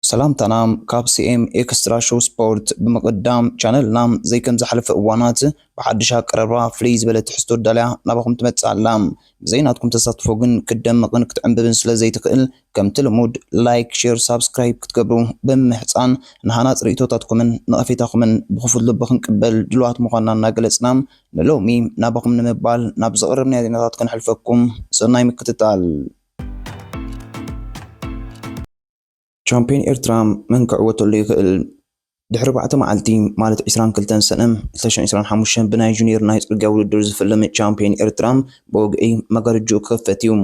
ሰላምታና ካብ ሲኤም ኤክስትራ ሾው ስፖርት። ብምቕዳም ቻነልና ዘይከም ዝሓለፈ እዋናት ብሓድሽ ኣቀራርባ ፍልይ ዝበለ ትሕዝቶ ዳልያ ናባኹም ትመጽእ ኣላ። ብዘይ ናትኩም ተሳትፎ ግን ክትደምቕን ክትዕንብብን ስለ ዘይትኽእል፣ ከምቲ ልሙድ ላይክ፣ ሼር፣ ሳብስክራይብ ክትገብሩ ብምምሕጻን፣ ንሃናጽ ርእይቶታትኩምን ነቐፌታኹምን ብኽፉት ልቢ ክንቅበል ድሉዋት ምዃንና እናገለጽና፣ ንሎሚ ናባኹም ንምባል ናብ ዘቕረብናዮ ዜናታት ከነሕልፈኩም። ሰናይ ምክትታል። ቻምፒዮን ኤርትራ መን ክዕወተሉ ይኽእል? ድሕሪ ኣርባዕተ መዓልቲ፣ ማለት ዕስራን ክልተን ሰነ ክልተ ሽሕን ዕስራን ሓሙሽተን ብናይ ጁኒየር ናይ ጽርግያ ውድድር ዝፍለም ቻምፒዮን ኤርትራ ብወግዒ መጋረጅኡ ክኽፈት እዩ።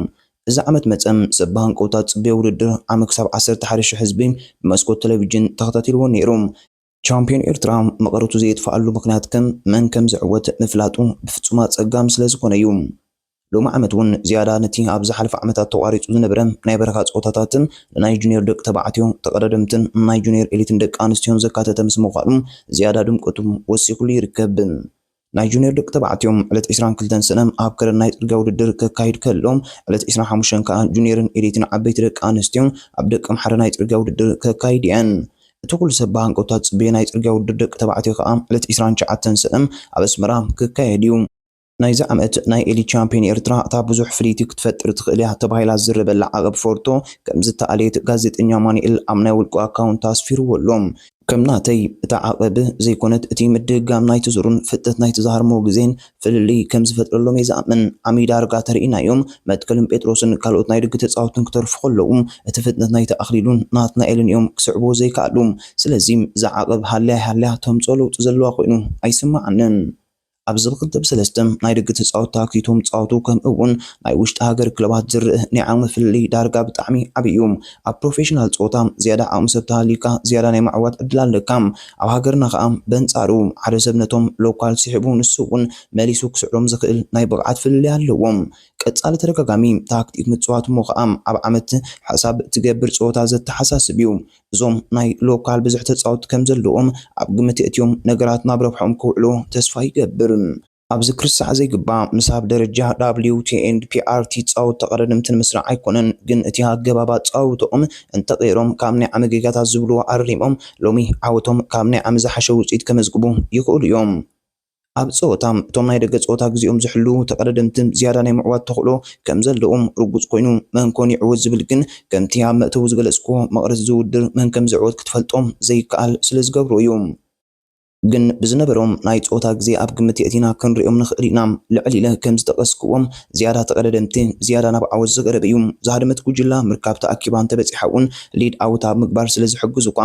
እዚ ዓመት መጸም ሰብ ብሃንቀውታ ዝጽበዮ ውድድር ዓሚ ክሳብ ዓሰርተ ሓደ ሽሕ ህዝቢ ብመስኮት ቴሌቪዥን ተኸታቲልዎ ነይሩ። ቻምፒዮን ኤርትራ መቐረቱ ዘየጥፍኣሉ ምኽንያት ከም መን ከም ዝዕወት ምፍላጡ ብፍጹም ኣጸጋሚ ስለ ዝኾነ እዩ። ሎሚ ዓመት እውን ዝያዳ ነቲ ኣብ ዝሓለፈ ዓመታት ተቋሪጹ ዝነበረ ናይ በረኻ ጸወታታትን ንናይ ጁኒየር ደቂ ተባዕትዮ ተቐዳደምትን ናይ ጁኒየር ኤሊትን ደቂ ኣንስትዮን ዘካተተ ምስ ምዃኑ ዝያዳ ድምቀቱ ወሲኹሉ ይርከብ። ናይ ጁኒየር ደቂ ተባዕትዮ ዕለት ዕስራን ክልተን ሰነ ኣብ ከረን ናይ ጽርግያ ውድድር ከካይድ ከሎ፣ ዕለት ዕስራን ሓሙሽተን ከኣ ጁኒየርን ኤሊትን ዓበይቲ ደቂ ኣንስትዮን ኣብ ደቂ ኣምሓረ ናይ ጽርግያ ውድድር ከካይድ እየን። እቲ ኩሉ ሰብ ብሃንቀውታ ዝጽበዮ ናይ ጽርግያ ውድድር ደቂ ተባዕትዮ ከኣ ዕለት ዕስራን ትሽዓተን ሰነ ኣብ ኣስመራ ክካየድ እዩ። ናይዚ ዓመት ናይ ኤሊት ቻምፒዮን ኤርትራ እታ ብዙሕ ፍልይቲ ክትፈጥር ትኽእል እያ ተባሂላ ዝዝረበላ ዓቐብ ፎርቶ ከም ዝተኣለየት ጋዜጠኛ ኣማኑኤል ኣብ ናይ ውልቁ ኣካውንት ኣስፊርዎ ኣሎ። ከም ናተይ፣ እታ ዓቐብ ዘይኮነት፣ እቲ ምድግጋም ናይቲ ዙርን ፍጥነት ናይቲ ዝሃርሞ ግዜን ፍልልይ ከም ዝፈጥረሎም እየ ዝኣምን። ዓሚ ዳርጋ ተርኢናዮም። መትከልን ጴጥሮስን ካልኦት ናይ ደገ ተጻወትን ክተርፉ ከለዉ፣ እቲ ፍጥነት ናይቲ ኣኽሊሉን ናትናኤልን እዮም ክስዕብዎ ዘይከኣሉ። ስለዚ፣ እዛ ዓቐብ ሃልያ ሃልያ ተምጽኦ ለውጢ ዘለዋ ኮይኑ ኣይስምዓንን። ኣብዚ ብክልተ ብሰለስተ ናይ ደገ ተጻወትቲ ኣክቲቶም ዝጻወቱ፣ ከምኡ እውን ናይ ውሽጢ ሃገር ክለባት ዝርእ ናይ ዓቕሚ ፍልልይ ዳርጋ ብጣዕሚ ዓቢ እዩ። ኣብ ፕሮፌሽናል ጸወታ ዝያዳ ዓቕሚ ሰብ ተሃልዩካ ዝያዳ ናይ ምዕዋት ዕድል ኣለካ። ኣብ ሃገርና ከኣ በንጻሩ ሓደ ሰብ ነቶም ሎካል ስሒቡ ንሱ እውን መሊሱ ክስዕሮም ዝኽእል ናይ ብቕዓት ፍልልይ ኣለዎም። ቀጻሊ ተደጋጋሚ ታክቲክ ምጽዋት እሞ ከኣ ኣብ ዓመት ሓሳብ ትገብር ጸወታ ዘተሓሳስብ እዩ። እዞም ናይ ሎካል ብዙሕ ተጻወትቲ ከም ዘለዎም ኣብ ግምት የእትዮም ነገራት ናብ ረብሖም ክውዕሉ ተስፋ ይገብር። ኣብዚ ክርስዕ ዘይግባእ፣ ምስ ኣብ ደረጃ ደብሊው ቲ ኤንድ ፒ ኣር ቲ ዝጻወቱ ተቐዳደምቲ ንምስራዕ ኣይኮነን፣ ግን እቲ ኣገባብ ኣጻውትኦም እንተቐይሮም ካብ ናይ ዓሚ ጌጋታት ዝብልዎ ኣሪሞም ሎሚ ዓወቶም ካብ ናይ ዓሚ ዝሓሸ ውጽኢት ከመዝግቡ ይኽእሉ እዮም። ኣብ ጸወታ፣ እቶም ናይ ደገ ጸወታ ግዜኦም ዝሕልዉ ተቐዳደምቲ ዝያዳ ናይ ምዕዋት ተኽእሎ ከም ዘለዎም ርጉጽ ኮይኑ፣ መን ኮን ይዕወት ዝብል ግን ከምቲ ኣብ መእተዊ ዝገለጽክዎ መቕረት ዝውድር መን ከም ዝዕወት ክትፈልጦም ዘይከኣል ስለ ዝገብሮ እዩ። ግን ብዝነበሮም ናይ ጸወታ ግዜ ኣብ ግምት የእቲና ክንሪኦም ንኽእል ኢና። ልዕል ኢለ ከም ዝጠቐስክዎም ዝያዳ ተቐዳደምቲ ዝያዳ ናብ ዓወት ዝቐረበ እዩ። ዝሃደመት ጉጅላ ምርካብ ተኣኪባ እንተበጺሓ እውን ሊድ ኣውት ኣብ ምግባር ስለ ዝሕግዝ እኳ።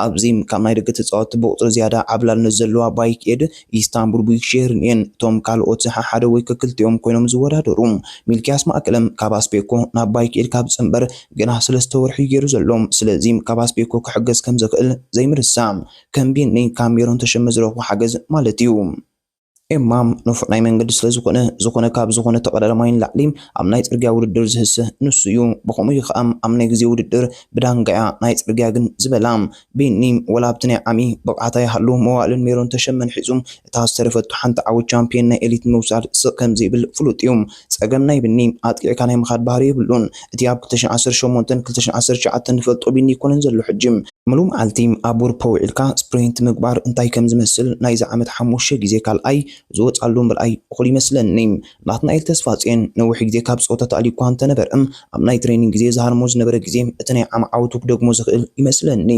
ኣብዚ ካብ ናይ ደገ ተጻወትቲ ብቑጽሪ ዝያዳ ዓብላልነት ዘለዋ ባይክ ኤድ ኢስታንቡል ቡይክሼርን እየን። እቶም ካልኦት ሓደ ወይ ከክልቲኦም ኮይኖም ዝወዳደሩ። ሚልኪያስ ማእከለም ካብ ኣስቤኮ ናብ ባይክ ኤድ ካብ ዝጽንበር ገና ሰለስተ ወርሒ ገይሩ ዘሎ። ስለዚ ካብ ኣስቤኮ ክሕገዝ ከም ዝኽእል ዘይምርሳዕ። ከም ቢኒ ካብ ሜሮን ተሸመ ዝረኽቦ ሓገዝ ማለት እዩ። ኤማ ንፉዕ ናይ መንገዲ ስለ ዝኾነ፣ ዝኾነ ካብ ዝኾነ ተቐዳዳማይ ንላዕሊ ኣብ ናይ ጽርግያ ውድድር ዝህስህ ንሱ እዩ። ብኸምኡ እዩ ከኣ ኣብ ናይ ግዜ ውድድር ብዳንጋያ ናይ ጽርግያ ግን ዝበላ። ቢኒ ወላ ኣብቲ ናይ ዓሚ ብቕዓት ኣይሃሉ መዋእልን ሜሮን ተሸመን ሒዙ እታ ዝተረፈቱ ሓንቲ ዓወት ቻምፒዮን ናይ ኤሊት ምውሳድ ስቕ ከም ዘይብል ፍሉጥ እዩ። ጸገም ናይ ቢኒ ኣጥቂዕካ ናይ ምኻድ ባህሪ የብሉን። እቲ ኣብ ክልተ ሽሕን ዓሰርተ ሸሞንተን ክልተ ሽሕን ዓሰርተ ትሽዓተን ንፈልጦ ቢኒ ኣይኮነን ዘሎ ሕጂ። ምሉእ መዓልቲ ኣብ ወርፖ ውዒልካ ስፕሪንት ምግባር እንታይ ከም ዝመስል ናይዚ ዓመት ሓሙሽተ ግዜ ካልኣይ ዝወጻሉ ምርኣይ እኹል ይመስለኒ። ናትናኤል ተስፋጽዮን ነዊሕ ግዜ ካብ ጸወታ ተኣልዩ እኳ እንተነበረ፣ ኣብ ናይ ትሬኒንግ ግዜ ዝሃርሞ ዝነበረ ግዜ እቲ ናይ ዓሚ ዓወቱ ክደግሞ ዝኽእል ይመስለኒ።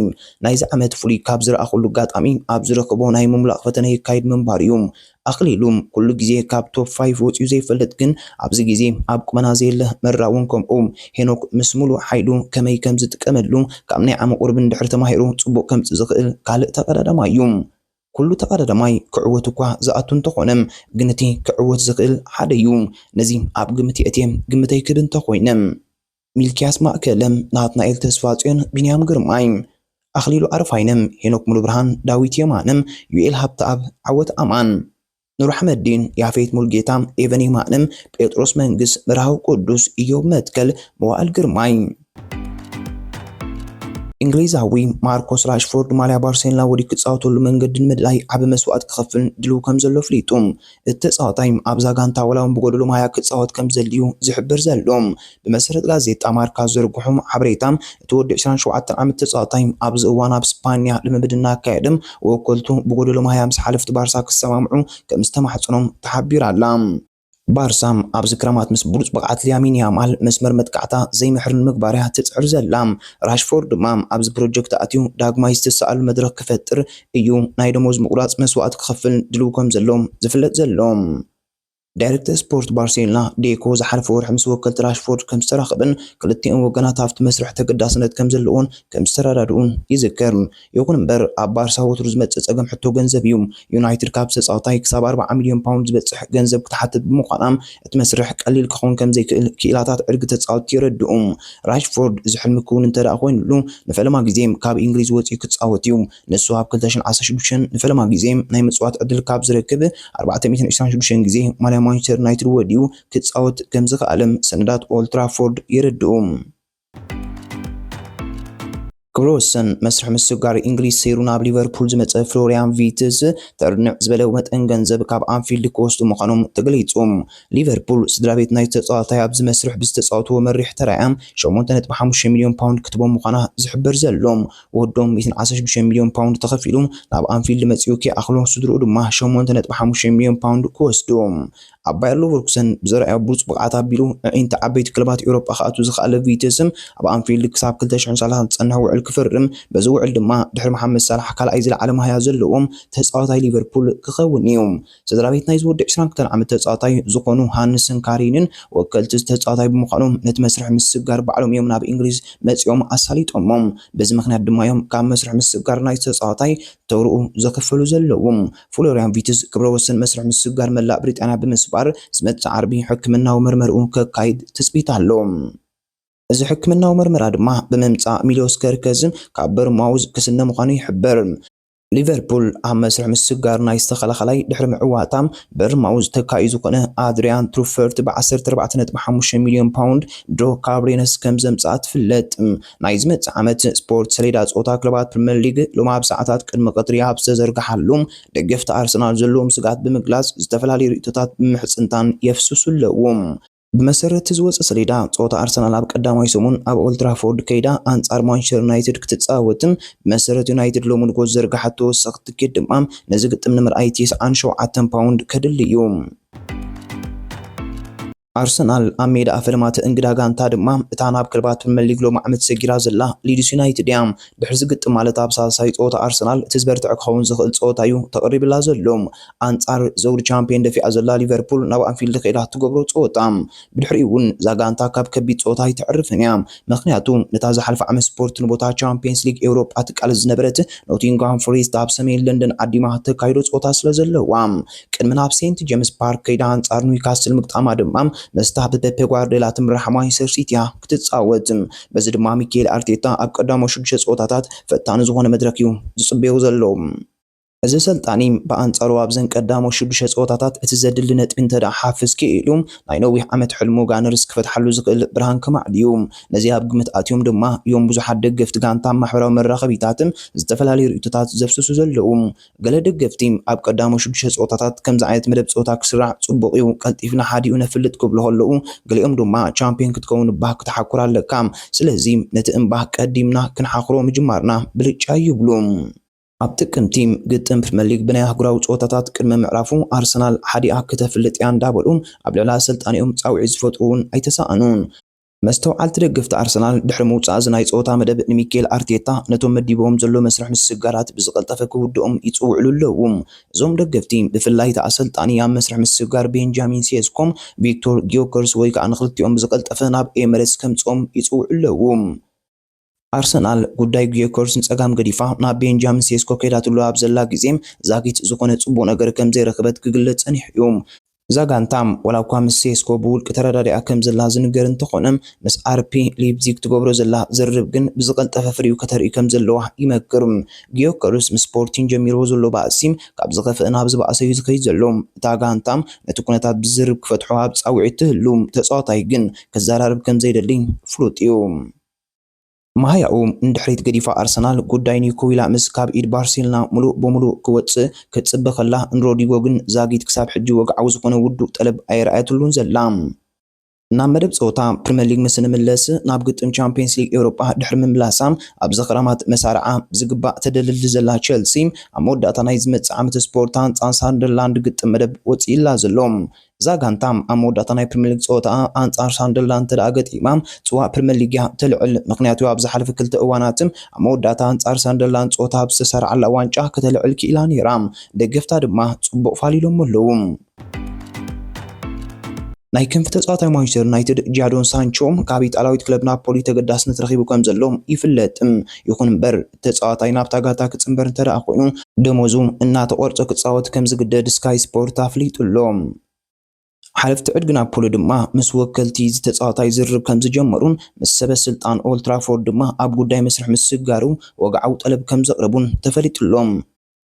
ናይዚ ዓመት ፍሉይ ካብ ዝረኣኹሉ ኣጋጣሚ ኣብ ዝረከቦ ናይ ምምላቕ ፈተነ የካይድ ምንባሩ እዩ። ኣኽሊሉ ኩሉ ግዜ ካብ ቶፕ ፋይቭ ወጺኡ ዘይፈልጥ፣ ግን ኣብዚ ግዜ ኣብ ቁመና ዘየለ መራ እውን ከምኡ። ሄኖክ ምስ ሙሉእ ሓይሉ ከመይ ከም ዝጥቀመሉ ካብ ናይ ዓሚ ቁርብ እንድሕር ተማሂሩ ጽቡቕ ከምጽእ ዝኽእል ካልእ ተቐዳዳማይ እዩ። ኩሉ ተቐዳዳማይ ክዕወት እኳ ዝኣቱ እንተኾነ፣ ግን እቲ ክዕወት ዝኽእል ሓደ እዩ። ነዚ ኣብ ግምት የእትየ ግምተይ ክብ እንተኾይነ፣ ሚልኪያስ ማእከለ፣ ናትናኤል ተስፋጽዮን፣ ቢንያም ግርማይ፣ ኣኽሊሉ ኣረፋይነ፣ ሄኖክ ሙሉብርሃን፣ ዳዊት የማነ፣ ዩኤል ሃብተኣብ፣ ዓወት ኣማን፣ ኑር ኣሕመዲን፣ ያፌት ሙልጌታ፣ ኤቨን የማነ፣ ጴጥሮስ መንግስ፣ መርሃዊ ቅዱስ፣ ኢዮብ መትከል፣ መዋእል ግርማይ። እንግሊዛዊ ማርኮስ ራሽፎርድ ማልያ ባርሴሎና ወዲኡ ክጻወተሉ መንገዲ ንምድላይ ዓቢ መስዋእቲ ክኸፍል ድልው ከም ዘሎ ኣፍሊጡ። እቲ ተጻዋታይ ኣብዛ ጋንታ ዋላ እውን ብጎደሎ ማልያ ክጻወት ከም ዘድልዩ ዝሕብር ዘሎ። ብመሰረት ጋዜጣ ማርካ ዝዘርግሖም ሓበሬታ፣ እቲ ወዲ ዕስራን ሸውዓተን ዓመት ተጻዋታይ ኣብዚ እዋን ኣብ ስፓኛ ልምምድ እናካየደ፣ ወከልቱ ብጎደሎ ማልያ ምስ ሓለፍቲ ባርሳ ክሰማምዑ ከም ዝተማሕጸኖም ተሓቢራ ኣላ። ባርሳ ኣብዚ ክረማት ምስ ብሉጽ ብቕዓት ሊያሚን ያማል መስመር መጥቃዕታ ዘይምሕር ንምግባር እያ ትጽዕር ዘላ። ራሽፎርድ ድማ ኣብዚ ፕሮጀክት ኣትዩ ዳግማይ ዝተሰኣሉ መድረኽ ክፈጥር እዩ ናይ ደሞዝ ምቑራጽ መስዋእቲ ክኸፍል ድልው ከም ዘሎ ዝፍለጥ ዘሎ። ዳይሬክተር ስፖርት ባርሴሎና ዴኮ ዝሓለፈ ወርሒ ምስ ወከልቲ ራሽፎርድ ከም ዝተራኸበን ክልቲኦም ወገናት ኣብቲ መስርሕ ተገዳስነት ከም ዘለዎን ከም ዝተረዳድኡን ይዝከር። ይኹን እምበር ኣብ ባርሳ ወትሩ ዝመጽእ ጸገም ሕቶ ገንዘብ እዩ። ዩናይትድ ካብ ተጻዋታይ ክሳብ ኣርባዓ ሚልዮን ፓውንድ ዝበጽሕ ገንዘብ ክትሓትት ብምዃና እቲ መስርሕ ቀሊል ክኸውን ከም ዘይክእል ክኢላታት ዕድጊ ተጻወትቲ የረድኡ። ራሽፎርድ እዚ ሕልሚ ክውን እንተ ደኣ ኮይኑሉ ንፈለማ ግዜ ካብ እንግሊዝ ወጺኡ ክጻወት እዩ። ንሱ ኣብ ክልተ ሽሕን ዓሰርተ ሽዱሽተን ንፈለማ ግዜ ናይ ምጽዋት ዕድል ካብ ዝረክብ ኣርባዕተ ሚእትን ዕስራን ሽዱሽተን ግዜ ማልያ ማንቸስተር ዩናይትድ ወዲኡ ክጻወት ከም ዝኸኣለ ሰነዳት ኦልድ ትራፎርድ የረድኡ። ክብረ ወሰን መስርሕ ምስግጋር እንግሊዝ ሰይሩ ናብ ሊቨርፑል ዝመጸ ፍሎሪያን ቪትስ ተርንዕ ዝበለ መጠን ገንዘብ ካብ ኣንፊልድ ክወስዱ ምዃኖም ተገሊጹ። ሊቨርፑል ስድራ ቤት ናይቲ ተጻዋታይ ኣብዚ መስርሕ ብዝተጻወትዎ መሪሕ ተራያ ሸሞንተ ነጥቢ ሓሙሽተ ሚልዮን ፓውንድ ክትቦም ምዃና ዝሕበር ዘሎ። ወዶም ሚእትን ዓሰርተ ሽዱሽተ ሚልዮን ፓውንድ ተኸፊሉ ናብ ኣንፊልድ መጺኡ ከይኣኽሎ ስድርኡ ድማ ሸሞንተ ነጥቢ ሓሙሽተ ሚልዮን ፓውንድ ክወስዱ። ኣብ ባየር ሌቨርኩሰን ብዘርኣዮ ብሉጽ ብቕዓት ኣቢሉ ኣዒንቲ ዓበይቲ ክለባት ኤውሮጳ ክኣቱ ዝኸኣለ ቪትስ ኣብ ኣንፊልድ ክሳብ ክልተ ሽሕን ሰላሳን ዝጸንሕ ውዕል ክፈርም፣ በዚ ውዕል ድማ ድሕሪ መሓመድ ሳላሕ ካልኣይ ዝለዓለ ማህያ ዘለዎም ተጻዋታይ ሊቨርፑል ክኸውን እዩ። ስድራ ቤት ናይዚ ወዲ ዕስራን ክልተን ዓመት ተጻዋታይ ዝኾኑ ሃንስን ካሪንን ወከልቲ እዚ ተጻዋታይ ብምዃኖም ነቲ መስርሕ ምስግጋር ባዕሎም እዮም ናብ እንግሊዝ መጺኦም ኣሳሊጦሞ። በዚ ምኽንያት ድማ እዮም ካብ መስርሕ ምስግጋር ናይቲ ተጻዋታይ ተርኡ ዘኽፈሉ ዘለዉ። ፍሎሪያን ቪትስ ክብረ ወሰን መስርሕ ምስግጋር መላእ ብሪጣንያ ብምስባር ዝመጽእ ዓርቢ ሕክምናዊ መርመርኡ ከካይድ ትጽቢት ኣሎ። እዚ ሕክምናዊ መርመራ ድማ ብምምጻእ ሚሎስ ከርከዝ ካብ በርማውዝ ክስነ ምዃኑ ይሕበር። ሊቨርፑል ኣብ መስርሕ ምስግጋር ናይ ዝተኸላኸላይ ድሕሪ ምዕዋታ በርማውዝ ተካኢ ዝኾነ ኣድሪያን ትሩፈርት ብ ዓሰርተ ኣርባዕተ ነጥቢ ሓሙሽተ ሚልዮን ፓውንድ ድሮ ካብሬነስ ከም ዘምጽኣ ትፍለጥ። ናይ ዝመጽእ ዓመት ስፖርት ሰሌዳ ጾታ ክለባት ፕሪምየር ሊግ ሎሚ ኣብ ሰዓታት ቅድሚ ቀትሪ ኣብ ዝተዘርግሓሉ ደገፍቲ ኣርሰናል ዘለዎም ስግኣት ብምግላጽ ዝተፈላለዩ ርእይቶታት ብምሕጽንታን የፍስሱ ኣለዉ። ብመሰረት ዝወጸ ሰሌዳ ጾታ ኣርሰናል ኣብ ቀዳማይ ሰሙን ኣብ ኦልትራፎርድ ከይዳ ኣንጻር ማንቸስተር ዩናይትድ ክትጻወትን ብመሰረት ዩናይትድ ሎሚ ንጎ ዝዘርግሓቶ ወሳኺ ትኬት ድማ ነዚ ግጥም ንምርኣይ ተስዓን ሸውዓተን ፓውንድ ከድሊ እዩ። ኣርሰናል ኣብ ሜዳ ኣፈለማተ እንግዳ ጋንታ ድማ እታ ናብ ክለባት ፕሪምየር ሊግ ሎሚ ዓመት ሰጊራ ዘላ ሊድስ ዩናይትድ እያ። ድሕሪ ዝግጥም ማለት ኣብ ሳልሳይ ጸወታ ኣርሰናል እቲ ዝበርትዐ ክኸውን ዝኽእል ጸወታ እዩ ተቐሪብላ ዘሎ። ኣንጻር ዘውዲ ቻምፒዮን ደፊኣ ዘላ ሊቨርፑል ናብ ኣንፊልድ ከይዳ ትገብሮ ጸወታ። ብድሕሪኡ እውን እዛ ጋንታ ካብ ከቢድ ጸወታ ኣይተዕርፍን እያ። ምኽንያቱ ነታ ዝሓለፈ ዓመት ስፖርት ንቦታ ቻምፒየንስ ሊግ ኤውሮጳ ትቃለስ ዝነበረት ኖቲንግሃም ፎሬስት ኣብ ሰሜን ለንደን ዓዲማ ተካይዶ ጸወታ ስለ ዘለዋ። ቅድሚ ናብ ሴንት ጄምስ ፓርክ ከይዳ ኣንጻር ኒውካስል ምግጣማ ድማ ምስታ ብፔፕ ጓርዲዮላ ትምራሕ ማንቸስተር ሲቲ እያ ክትጻወት። በዚ ድማ ሚካኤል ኣርቴታ ኣብ ቀዳሞት ሽዱሽተ ጸወታታት ፈታኒ ዝኾነ መድረክ እዩ ዝጽበዮ ዘሎ። እዚ ሰልጣኒ ብኣንጻሩ ኣብዘን ቀዳሞት ሽዱሽተ ጸወታታት እቲ ዘድሊ ነጥቢ እንተ ደኣ ሓፍስ ክኢሉ ናይ ነዊሕ ዓመት ሕልሙ ጋነርስ ክፈትሓሉ ዝኽእል ብርሃን ከማዕድ እዩ። ነዚ ኣብ ግምት ኣትዮም ድማ እዮም ብዙሓት ደገፍቲ ጋንታ ኣብ ማሕበራዊ መራኸቢታትን ዝተፈላለዩ ርእይቶታት ዘፍስሱ ዘለዉ። ገለ ደገፍቲ ኣብ ቀዳሞት ሽዱሽተ ጸወታታት ከምዚ ዓይነት መደብ ጸወታ ክስራዕ ጽቡቕ እዩ፣ ቀልጢፍና ሓዲኡ ነፍልጥ ክብሉ ከለዉ፣ ገሊኦም ድማ ቻምፒዮን ክትከውን እባ ክትሓኩር ኣለካ። ስለዚ ነቲ እምባ ቀዲምና ክንሓኽሮ ምጅማርና ብልጫ ይብሉ። ኣብ ጥቅምቲ ግጥም ፕሪምየር ሊግ ብናይ ኣህጉራዊ ጸወታታት ቅድመ ምዕራፉ ኣርሰናል ሓዲኣ ክተፍልጥ እያ እንዳበሉ ኣብ ልዕሊ ኣሰልጣኒኦም ጻውዒት ዝፈጥሩ እውን ኣይተሳእኑን። መስተውዓልቲ ደገፍቲ ኣርሰናል ድሕሪ ምውጻእ እዚ ናይ ጸወታ መደብ ንሚኬል ኣርቴታ ነቶም መዲብዎም ዘሎ መስርሕ ምስግጋራት ብዝቐልጠፈ ክውድኦም ይጽውዕሉ ኣለዉ። እዞም ደገፍቲ ብፍላይ እቲ ኣሰልጣኒ ኣብ መስርሕ ምስግጋር ቤንጃሚን ሴስኮን ቪክቶር ጊዮከርስ ወይ ከዓ ንክልቲኦም ብዝቐልጠፈ ናብ ኤምሬትስ ከምጽኦም ይጽውዑ ኣለዉ። ኣርሰናል ጉዳይ ጊዮከርስ ንጸጋም ገዲፋ ናብ ቤንጃሚን ሴስኮ ከይዳትሉ ኣብ ዘላ ግዜ ዛጊት ዝኾነ ጽቡቕ ነገር ከም ዘይረኸበት ክግለጽ ጸኒሑ እዩ። እዛ ጋንታ ዋላ እኳ ምስ ሴስኮ ብውልቂ ተረዳዲኣ ከም ዘላ ዝንገር እንተኾነ ምስ ኣርቢ ሊፕዚግ ትገብሮ ዘላ ዝርርብ ግን ብዝቐልጠፈ ፍሪኡ ከተርኢ ከም ዘለዋ ይመክር። ጊዮከርስ ምስ ስፖርቲን ጀሚርዎ ዘሎ ባእሲ ካብ ዝኸፍአ ናብ ዝበኣሰ እዩ ዝኸይድ ዘሎ። እታ ጋንታ ነቲ ኩነታት ብዝርርብ ክፈትሖ ኣብ ጻውዒት ትህሉ። ተጻዋታይ ግን ክዘራረብ ከም ዘይደሊ ፍሉጥ እዩ። ማህያኡ ንድሕሪት ገዲፋ ኣርሰናል ጉዳይ ኒኮ ዊላምስ ካብ ኢድ ባርሴሎና ሙሉእ ብሙሉእ ክወጽእ ክትጽበ ከላ፣ ንሮድሪጎ ግን ዛጊት ክሳብ ሕጂ ወግዓዊ ዝኾነ ውዱእ ጠለብ ኣየርኣየትሉን ዘላ። ናብ መደብ ጸወታ ፕሪምየር ሊግ ምስ ንምለስ፣ ናብ ግጥም ቻምፒየንስ ሊግ ኤውሮጳ ድሕሪ ምምላሳ፣ ኣብዚ ክራማት መሳርዓ ብዝግባእ ተደልድል ዘላ ቸልሲ፣ ኣብ መወዳእታ ናይ ዝመጽእ ዓመት ስፖርት ኣንጻር ሳንደርላንድ ግጥም መደብ ወጺእላ ዘሎ። እዛ ጋንታ ኣብ መወዳእታ ናይ ፕሪምየር ሊግ ጸወታ ኣንጻር ሳንደርላንድ እንተ ደኣ ገጢማ፣ ጽዋእ ፕሪምየር ሊግ እያ ተልዕል። ምኽንያቱ ኣብ ዝሓለፈ ክልተ እዋናት ኣብ መወዳእታ ኣንጻር ሳንደርላንድ ጸወታ ኣብ ዝተሰርዓላ ዋንጫ ከተልዕል ክኢላ ነይራ። ደገፍታ ድማ ጽቡቕ ፋሊሎሞ ኣለዉ። ናይ ክንፊ ተጻዋታይ ማንቸስተር ዩናይትድ ጃዶን ሳንቾ ካብ ኢጣልያዊት ክለብ ናፖሊ ተገዳስነት ረኺቡ ከም ዘሎ ይፍለጥ። ይኹን እምበር፣ ተጻዋታይ ናብታ ጋንታ ክጽንበር እንተ ደኣ ኮይኑ፣ ደሞዙ እናተቖርጸ ክጻወት ከም ዝግደድ ስካይ ስፖርት ኣፍሊጡ ኣሎ። ሓለፍቲ ዕድጊ ናፖሊ ድማ ምስ ወከልቲ እዚ ተጻዋታይ ዝርርብ ከም ዝጀመሩን ምስ ሰበ ስልጣን ኦልትራፎርድ ድማ ኣብ ጉዳይ መስርሕ ምስግጋሩ ወግዓዊ ጠለብ ከም ዘቕረቡን ተፈሊጡ ኣሎ።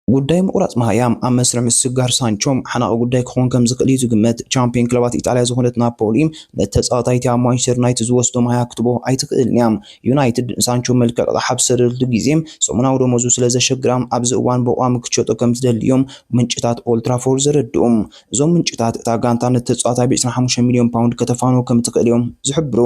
ጉዳይ ምቑራጽ ማህያ ኣብ መስርሕ ምስግጋር ሳንቾ ሓናቒ ጉዳይ ክኸውን ከም ዝኽእል እዩ ዝግመት። ቻምፒዮን ክለባት ኢጣልያ ዝኾነት ናፖሊ ነቲ ተጻዋታይ እቲ ኣብ ማንቸስተር ዩናይትድ ዝወስዶ ማህያ ክትቦ ኣይትኽእልን እያ። ዩናይትድ ንሳንቾ መልክዕ ክሓብሰለሉ ግዜ ሰሙናዊ ደሞዙ ስለ ዘሸግራ ኣብዚ እዋን ብቋሚ ክትሸጦ ከም ትደሊ እዮም ምንጭታት ኦልትራፎርድ ዘረድኡ። እዞም ምንጭታት እታ ጋንታ ነቲ ተጻዋታይ ብ ዕስራን ሓሙሽተን ሚልዮን ፓውንድ ከተፋንዎ ከም ትኽእል እዮም ዝሕብሩ።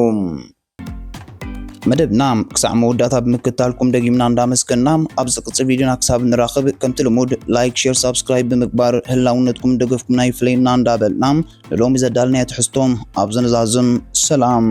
መደብና ክሳዕ መወዳእታ ብምክታልኩም ደጊምና እንዳመስገና፣ ኣብ ዝቕጽል ቪድዮና ክሳብ ንራኸብ ከምቲ ልሙድ ላይክ፣ ሼር፣ ሳብስክራይብ ብምግባር ህላውነትኩም ደገፍኩምና ይፍለየና እንዳበልና ንሎሚ ዘዳልናዮ ትሕዝቶ ኣብ ዘነዛዝም ሰላም።